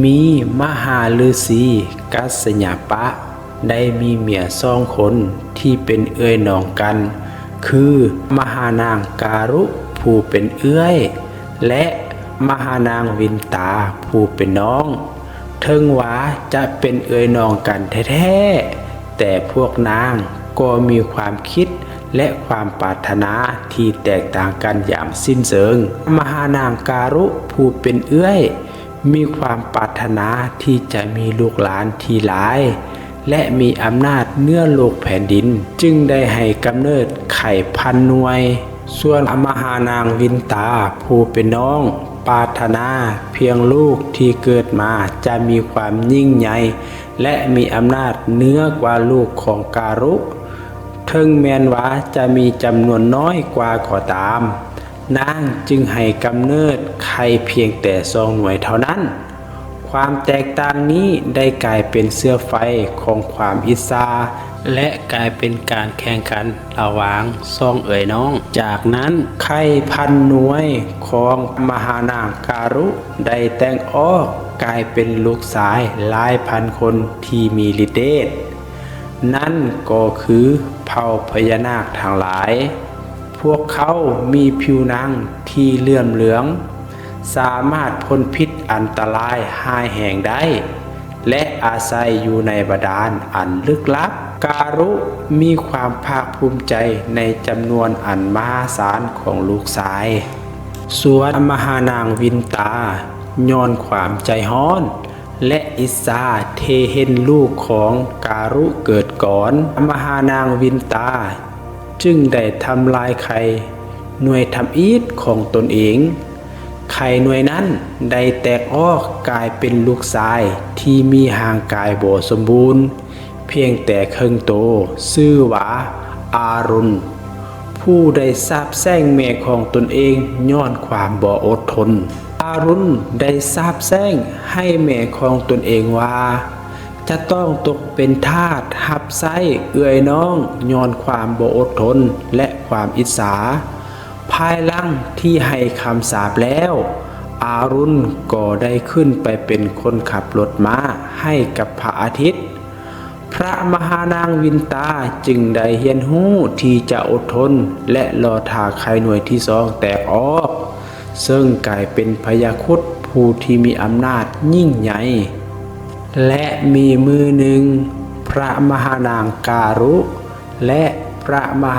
ມີມະຫາລືຊີກັດສະຍະປະ ໄດ້ມີເມຍສອງຄົນທີ່ເປັນເອື້ອຍນ້ອງກັນ ຄື ມະຫານາງກາລຸຜູ້ເປັນເອື້ອຍ ແລະ ມະຫານາງວິນຕາຜູ້ເປັນນ້ອງ. ເຖິງວ່າຈະເປັນເອື້ອຍນ້ອງກັນແທ້ໆ ແຕ່ພວກນາງກໍມີຄວາມຄິດ ແລະ ຄວາມປາດຖະໜາທີ່ແຕກຕ່າງກັນຢ່າງສິ້ນເຊີງ. ມະຫານາງກາລຸຜູ້ເປັນເອື້ອຍ ມີຄວາມປາດຖະໜາທີ່ຈະມີລູກຫຼານທີ່ຫຼາຍ ແລະ ມີອຳນາດເໜືອໂລກແຜ່ນດິນ ຈຶ່ງໄດ້ໃຫ້ກຳເນີດໄຂ່ພັນໜ່ວຍ. ສ່ວນມະຫານາງວິນຕາຜູ້ເປັນນ້ອງ ປາດຖະໜາພຽງລູກທີ່ເກີດມາຈະມີຄວາມຍິ່ງໃຫຍ່ ແລະ ມີອຳນາດເໜືອກວ່າລູກຂອງກາລຸ. ເຖິງແມ່ນວ່າຈະມີຈຳນວນນ້ອຍກວ່າກໍຕາມ, ນາງຈຶ່ງໃຫ້ກຳເນີດໄຂ່ພຽງແຕ່ສອງໜ່ວຍເທົ່ານັ້ນ. ຄວາມແຕກຕ່າງນີ້ໄດ້ກາຍເປັນເຊື້ອໄຟຂອງຄວາມອິດສາ ແລະ ກາຍເປັນການແຂ່ງຂັນລະຫວ່າງສອງເອື້ອຍນ້ອງ. ຈາກນັ້ນໄຂ່ພັນໜ່ວຍຂອງມະຫານາງກາລຸໄດ້ແຕກອອກກາຍເປັນລູກຊາຍຫຼາຍພັນຄົນທີ່ມີລິດເດດ. ນັ້ນກໍຄືເຜົ່າພະຍານາກທັງຫຼາຍ. ພວກເຂົາມີຜິວໜັງທີ່ເຫຼື້ອມເຫຼືອງ, ສາມາດພົ້ນພິດອັນຕະລາຍຮ້າຍແຮງໄດ້ ແລະ ອາໄສຢູ່ໃນບາດານອັນລຶກລັບ. ກາລຸມີຄວາມພາກພູມໃຈໃນຈຳນວນອັນມະຫາສານຂອງລູກຊາຍ. ສ່ວນມະຫານາງວິນຕາ ຍ້ອນຄວາມໃຈຮ້ອນ ແລະ ອິດສາທີ່ເຫັນລູກຂອງກາລຸເກີດກ່ອນ, ມະຫານາງວິນຕາຈຶ່ງໄດ້ທຳລາຍໄຂ່ໜ່ວຍທຳອິດຂອງຕົນເອງ. ໄຂ່ໜ່ວຍນັ້ນໄດ້ແຕກອອກກາຍເປັນລູກຊາຍທີ່ມີຮ່າງກາຍບໍ່ສົມບູນ ພຽງແຕ່ເຄິ່ງໂຕ, ຊື່ວ່າອາລຸນ, ຜູ້ໄດ້ສາບແຊ່ງແມ່ຂອງຕົນເອງຍ້ອນຄວາມບໍ່ອົດທົນ. ອາລຸນໄດ້ສາບແຊ່ງໃຫ້ແມ່ຂອງຕົນເອງວ່າ ຈະຕ້ອງຕົກເປັນທາດຮັບໃຊ້ເອື້ອຍນ້ອງຍ້ອນຄວາມບໍ່ອົດທົນ ແລະ ຄວາມອິດສາ. ພາຍຫຼັງທີ່ໃຫ້ຄຳສາບແລ້ວ, ອາລຸນກໍໄດ້ຂຶ້ນໄປເປັນຄົນຂັບລົດມ້າໃຫ້ກັບພະອາທິດ. ພະມະຫານາງວິນຕາຈຶ່ງໄດ້ຮຽນຮູ້ທີ່ຈະອົດທົນ ແລະ ລໍຖ້າໄຂ່ໜ່ວຍທີສອງແຕກອອກ, ເຊິ່ງກາຍເປັນພະຍາຄຸດຜູ້ທີ່ມີອຳນາດຍິ່ງໃຫຍ່. ແລະ ມີມື້ໜຶ່ງ, ພະມະຫານາງກາລຸ ແລະ ພະມະຫາ